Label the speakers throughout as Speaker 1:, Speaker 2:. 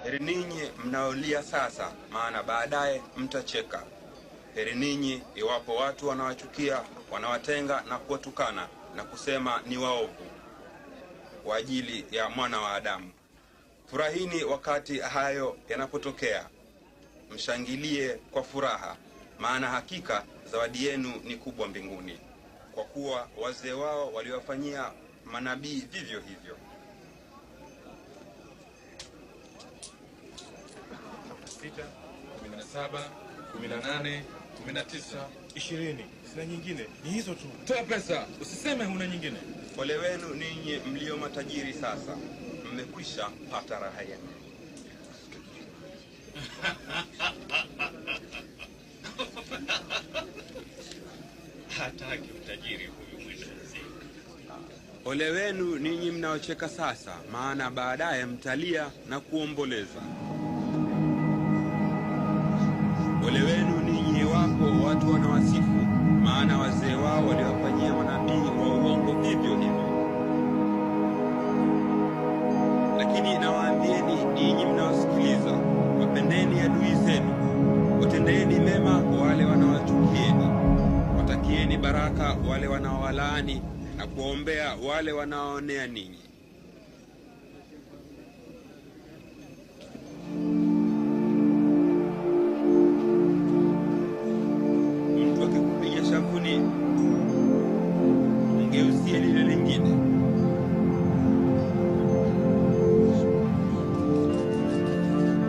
Speaker 1: Heri ninyi mnaolia sasa, maana baadaye mtacheka. Heri ninyi iwapo watu wanawachukia, wanawatenga na kuwatukana na kusema ni waovu kwa ajili ya Mwana wa Adamu. Furahini wakati hayo yanapotokea, mshangilie kwa furaha, maana hakika zawadi yenu ni kubwa mbinguni, kwa kuwa wazee wao waliwafanyia manabii vivyo hivyo.
Speaker 2: 6, 17, 18, 19,
Speaker 3: 20. Sina nyingine, ni hizo tu.
Speaker 2: Toa pesa, usiseme huna nyingine.
Speaker 1: Ole wenu ninyi mlio matajiri sasa, mmekwisha pata raha yenu.
Speaker 4: Hataki utajiri huyu mwendawazimu.
Speaker 1: Ole wenu ninyi mnaocheka sasa, maana baadaye mtalia na kuomboleza. Ole wenu ninyi iwapo watu wanawasifu, maana wazee wao waliwafanyia manabii wa uongo vivyo hivyo. Lakini nawaambieni ninyi mnaosikiliza, wapendeni adui zenu, watendeeni mema wale wanaowachukieni, watakieni baraka wale wanaowalaani, na kuwaombea wale wanaoonea ninyi. Mtu akikupiga shavuni, mgeuzie lile lingine.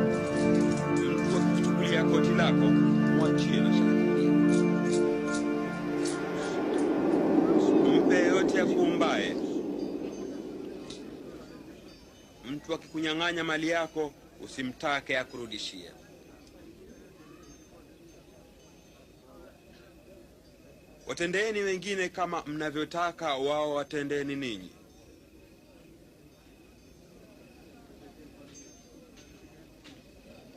Speaker 1: Mtu akikuchukulia koti lako, mwachie na shati. Mpe yote akuombaye. Mtu akikunyang'anya mali yako, usimtake akurudishie. Watendeeni wengine kama mnavyotaka wao watendeeni ninyi.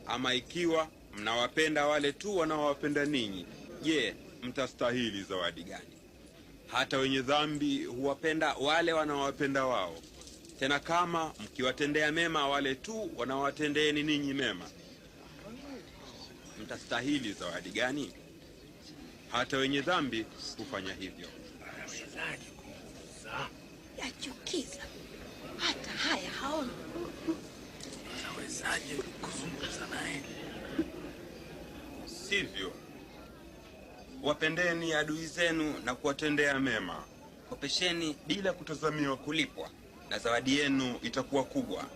Speaker 1: Ama ikiwa mnawapenda wale tu wanaowapenda ninyi, je, mtastahili zawadi gani? Hata wenye dhambi huwapenda wale wanaowapenda wao. Tena kama mkiwatendea mema wale tu wanaowatendeeni ninyi mema, mtastahili zawadi gani? Hata wenye dhambi hufanya hivyo.
Speaker 3: Anawezaje kumuuza?
Speaker 5: Yachukiza, hata haya haoni.
Speaker 3: Anawezaje kuzungumza naye?
Speaker 1: Sivyo. Wapendeni adui zenu na kuwatendea mema. Kopesheni bila kutazamiwa kulipwa, na zawadi yenu itakuwa kubwa.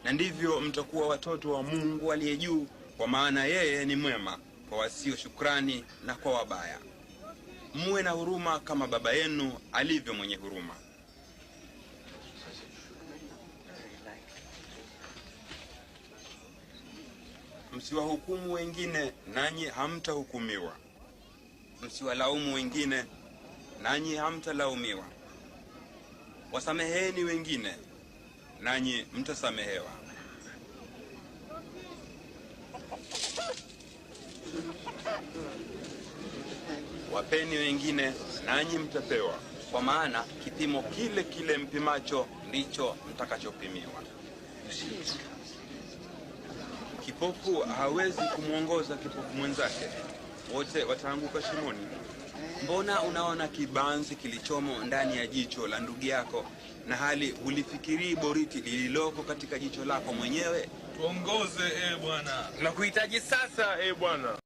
Speaker 1: Na ndivyo mtakuwa watoto wa Mungu aliye juu, kwa maana yeye ni mwema kwa wasio shukrani na kwa wabaya. Muwe na huruma kama Baba yenu alivyo mwenye huruma. Msiwahukumu wengine, nanyi hamtahukumiwa. Msiwalaumu wengine, nanyi hamtalaumiwa. Wasameheni wengine, nanyi mtasamehewa. Wapeni wengine, nanyi mtapewa, kwa maana kipimo kile kile mpimacho ndicho mtakachopimiwa. Kipofu hawezi kumwongoza kipofu mwenzake, wote wataanguka shimoni. Mbona unaona kibanzi kilichomo ndani ya jicho la ndugu yako, na hali hulifikirii boriti lililoko katika jicho lako mwenyewe?
Speaker 2: Tuongoze, e Bwana.
Speaker 6: Tunakuhitaji sasa, e Bwana.